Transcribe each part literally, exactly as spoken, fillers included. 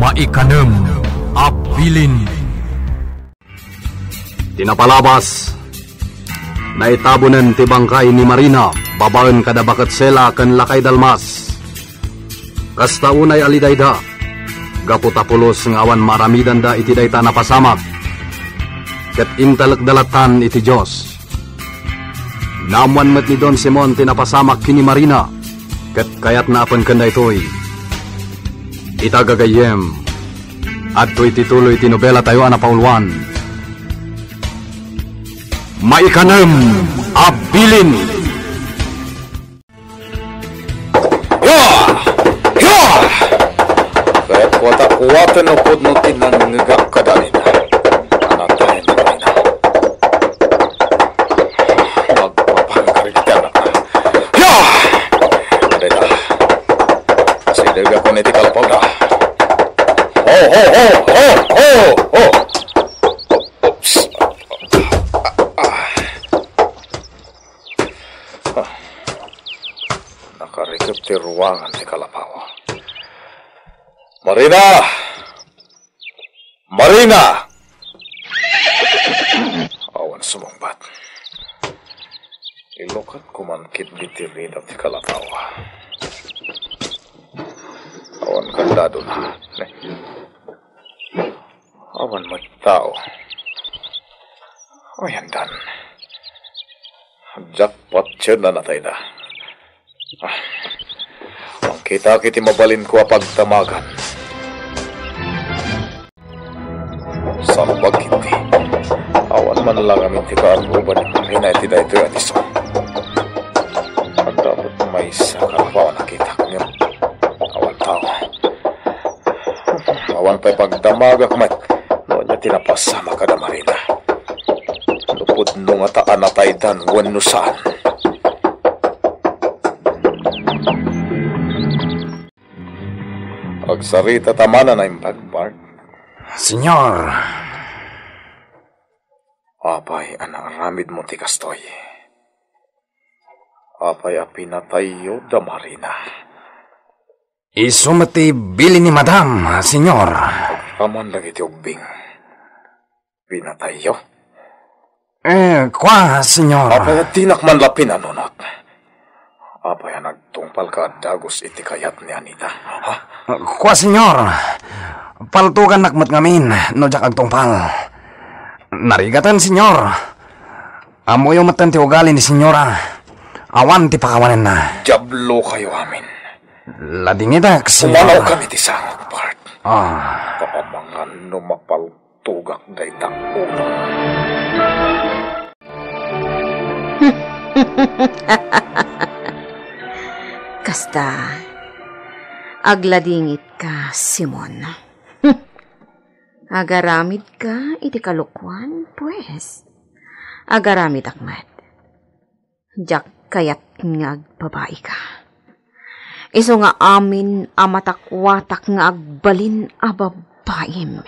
Maikanem a bilin. Ti napalabas, naitabonen ti bangkay ni Marina babaen kada Baket Sela ken Lakay Dalmas. Kasta unay a lidayda, gapu ta pulos nga awan maaramidanda iti dayta a napasamak, ket intalekda lattan iti Dios. Naammoan met ni Don Simon ti napasamak ken ni Marina, ket kayatna a pengken daytoy. Ita, gagayyem, adtoy ti tuloy ti nobelatayo a napauluan, Maikanem a Bilin. Yah! Yah! Ket kuata, kuaten no pudno ti nangngegak kadagita. Anatayen kadagita. Magpapangarit ti anakna. Yah! Kadagita. Sidegakon iti kalapawda. Ho, ho, ho, ho, ho, ho! Oops. Ah. Nakarikep ti ruangan ti kalapaw. Marina! Marina! Awan sumungbat. Ilukat ko man ketdi ti rida ti kalapaw. Awan kandadona. Awan met tao. Ayandan. Diak patien a natayda. Ah, mangkitak iti mabalinko a pagdamagan. Salbag iti. Awan man lang amin ti kaarruban ni Marina iti daytoy a disso. Adda met maysa a kalapaw a nakitak ngem awan tao. Awan pay pagdamagak met no ania ti napasamak kada Marina. No pudno ngata a nataydan wenno saan. Agsarita ta man a naimbag, Bart. Señor. Apay a naaramidmo ti kastoy? Apay a pinatayyo da Marina? Isu met ti bilin ni Madam, Señor. Agraman dagiti ubbing. Pinatayyo? Eh, kua, Señor. Apay a dinak man la pinanunot? Apay a nagtungpalka a dagus iti kayat ni Anita? Ha? Kua, Señor. Paltugannak met ngamin no diak agtungpal. Narigaten, Señor. Ammoyo metten ti ugali ni Señora. Awan ti pakawanenna. Diablokayo amin. Ladingitek, Señor. Umanawkan iti sangok, Bart. Ah. Papamangan no mapal- tugak dayta ulo. Kasta, agladingitka, Simon. Agaramidka iti kalokuan, pues. Agaramitdak met. Diak kayat nga agbabaika. Isu nga amin a matakuatak nga agbalin a babaim,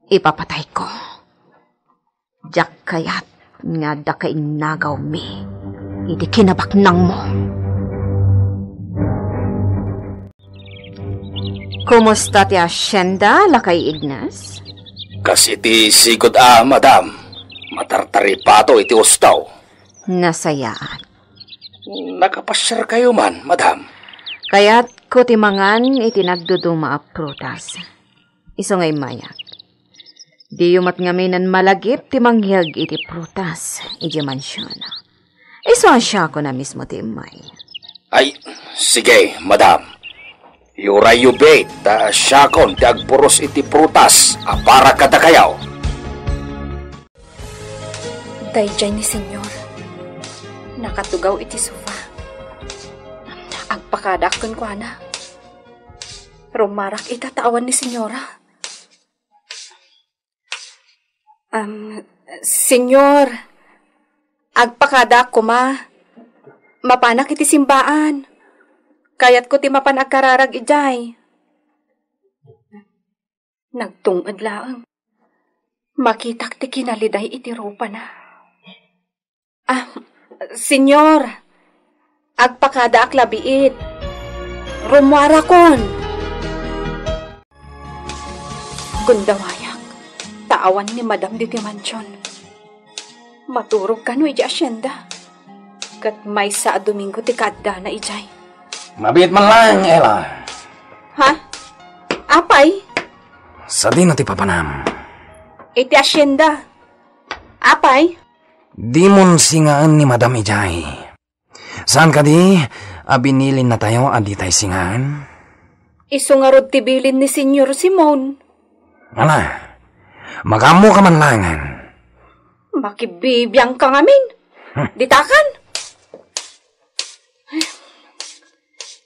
ipapatayko. Diak kayat nga adda kainnagawmi iti kinabaknangmo. Kumusta ti asienda, Lakay Ignas? Kas iti sigud a, madam. Matartaripato iti usto. Nasayaat. Nakapasiarkayo man, madam? Kayatko ti mangan iti nagduduma a prutas. Isu nga immayak. Diyo met ngamin malagip ti mangyeg iti prutas idiay mansion. Isu a siakon a mismo ti immay. Ay, sige, madam. Iurayyo biit ta siakon ti agpuros iti prutas a para kadakayo. Daydiay ni Señor. Nakatugaw iti sofa. Agpakadaak kenkuana. Rumarak ita ta awan ni Señora. Am, Señor, agpakadaak koma. Mapanak iti simbaan. Kayatko ti mapan agkararag idiay. Nagtung-ed laeng. Makitak ti kinaliday iti rupana. Ah, Señor, agpakadaak la biit. Rummuarakon. Gundawayak, ta awan ni Madam ditoy mansion. Maturog kano idiay asienda. Ket maysa a Domingo ti kaaddana idiay. Mabiit man laeng, Ella. Ha? Apay? Sadino ti papanam? Iti asienda. Apay? Dimon singaen ni Madam idiay. Saan kadi a binilinnatayo a ditay singaen? Isu ngarud ti bilin ni Señor Simon. Ala, magammoka man laengen. Makibibiangka ngamin. Hmm. Ditakan.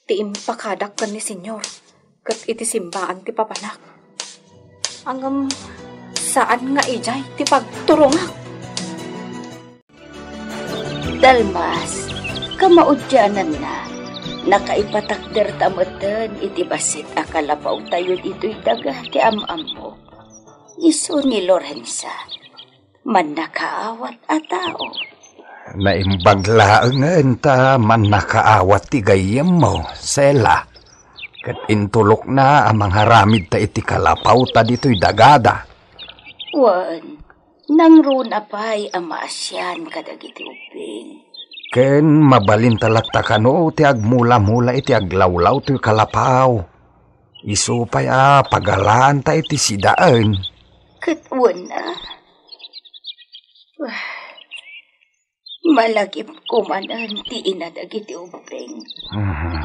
Ti impakadak ken ni Señor, ket iti simbaan ti papanak. Ngem saan nga idiay ti pagturongak. Dalmas, kamaudiananna, nakaipatakderta metten iti bassit a kalapawtayo ditoy daga ti am-ammo. Isu ni Lorenza, mannakaawat a tao. Naimbag laengen ta mannakaawat ti gayyemmo, Sela. Ket intulokna a mangaramidta iti kalapawta ditoy dagada. Wen, nangruna pay a maasian kadagiti ubbing. Ken mabalinta latta kano ti agmulamula iti aglawlaw toy kalapaw. Isu pay a pagalaanta iti sidaen. Ket wen a, malagipko manen ti ina dagiti ubbing. Mhm.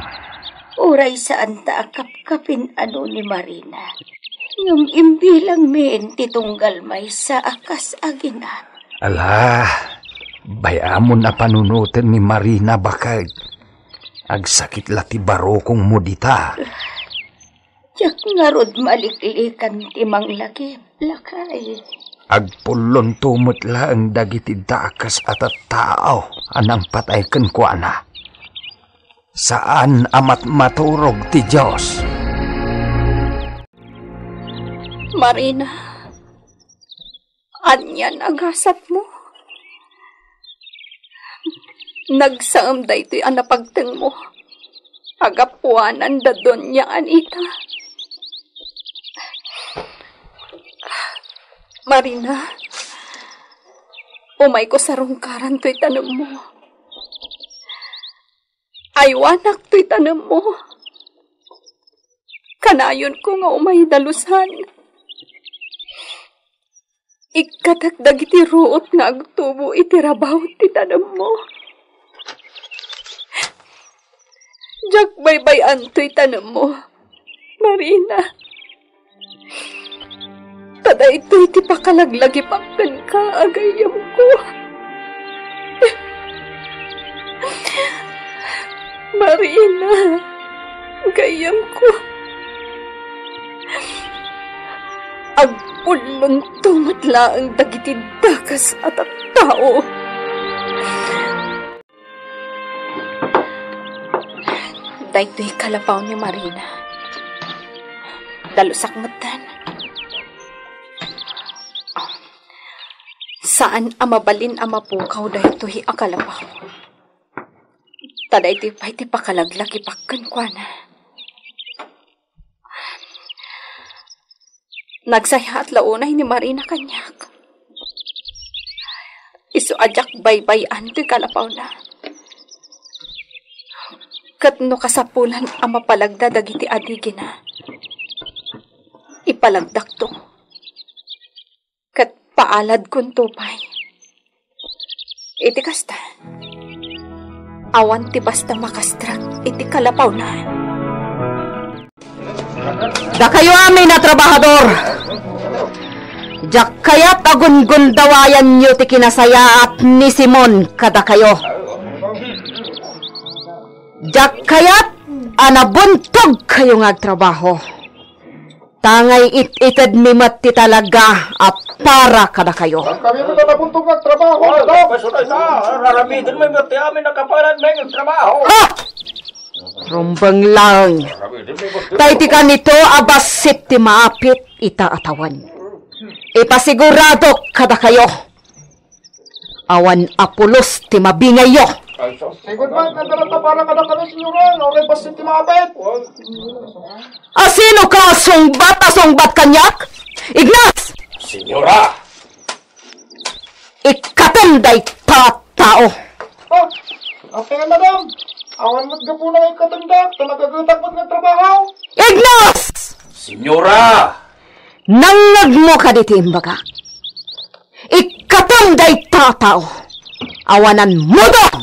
Uray saanta a kapkapin-ano ni Marina, ngem imbilangmin ti tunggal maysa a kas agina. Ala, bay-amon a panunoten ni Marina, baket. Agsakit la ti barukongmo dita. Diak ngarud maliklikan ti manglagip, lakay. Agpullonto met laeng dagiti dakes a tattao a nangpatay kenkuana. Saan a matmaturog ti Dios. Marina, anian a gasatmo? Nagsaem daytoy a napagtengmo a gapuanan da Doña Anita. Marina, umayko sarungkaran toy tanemmo. Aywanak toy tanemmo. Kanayonko nga umay dalusan. Ikkatak dagiti ruot nga agtubo iti rabaw ti tanemmo. Diak baybay-an toy tanemmo, Marina. Ta daytoy ti pakalaglagipak kenka a gayyemko. Marina, gayyemko. Agpullonto met laeng dagiti dakes a tattao. Daytoy kalapaw ni Marina. Dalusak metten. Saan a mabalin a mapukaw daytoy a kalapaw. Ta daytoy pay ti pakalaglagipak kenkuana. Nagsayat la unay ni Marina kaniak. Isu a diak baybay-an toy kalapawna. Ket no kasapulan a mapalagda dagiti adigina, ipalagdakto. Ket paaladkonto pay. Iti kasta, awan ti basta makastrek iti kalapawna. Dakayo amin a trabahador, diak kayat a gungundawayanyo ti kinasayaat ni Simon kadakayo. Diak kayat a nabuntogkayo nga agtrabaho. Tangay it-itedmi met ti talaga a para kadakayo. Kami met a nabuntog nga agtrabaho, madam. Raramiden mi met ti amin a kapanan mi nga agtrabaho. Ha! Rumbeng laeng. Ta iti kanito a bassit ti maapit ita a tawen. Ipasiguradok kadakayo. Awan a pulos ti mabingayyo. Sigud man, nagdalata para kadakami, Señora, no, uray bassit ti maapit. Asino ka a sungbat a sungbat kaniak? Ignas! Senyora! Ikkatem dayta a tao. Ah, apay, madam? Awan met gapuna nga ikkatemda, ta nagagetak met nga trabaho. Ignas! Senyora! Nangngegmo kadi ti imbagak? Ikkatem dayta a tao. Awananmoda!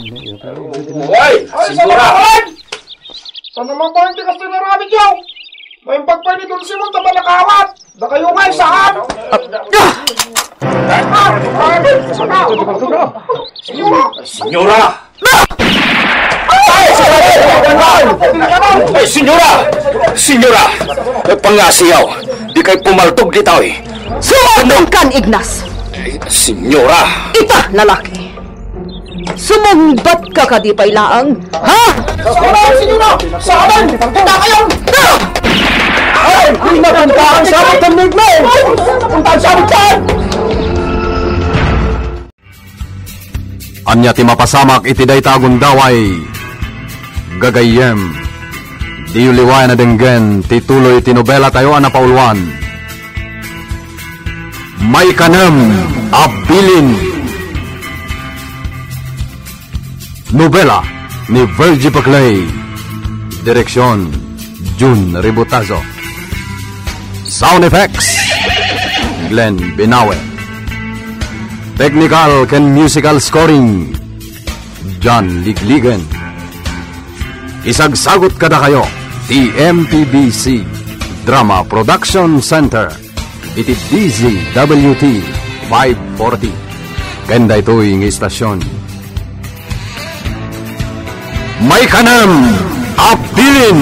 Ay, senyora! Saan naman po yung tikas na naramid yaw? May pagpay ni Don Simon, ta manakawat. Dakayo nga, saan? Ah! Senyora! Senyora! Ay, senyora! Senyora! Pangngasiaw, dikay pumaltog ditoy. Sumungbat kan, Ignas! Ay, senyora! Ita, lalaki! Sumungbat ka kadi pay laeng, ha? Saan, senyora? Saan? Kita kayo! Ah! Ay, hindi na punta ang sabit ng Migmay! Punta ang sabit dyan! Ania ti mapasamak iti dayta a gundaway? Gagayyem, diyo liwayan a denggen ti tuloy ti nobelatayo a napauluan, Maikanem a Bilin. Nobela ni Virgie Paclay. Direksyon, Jun Ributazo. Sound effects, Glenn Binawe. Technical ken musical scoring, John Ligligen. Isagsagut kadakayo ti M P B C Drama Production Center iti D Z W T five forty. Ken daytoy nga istasyon, Maikanem a Bilin.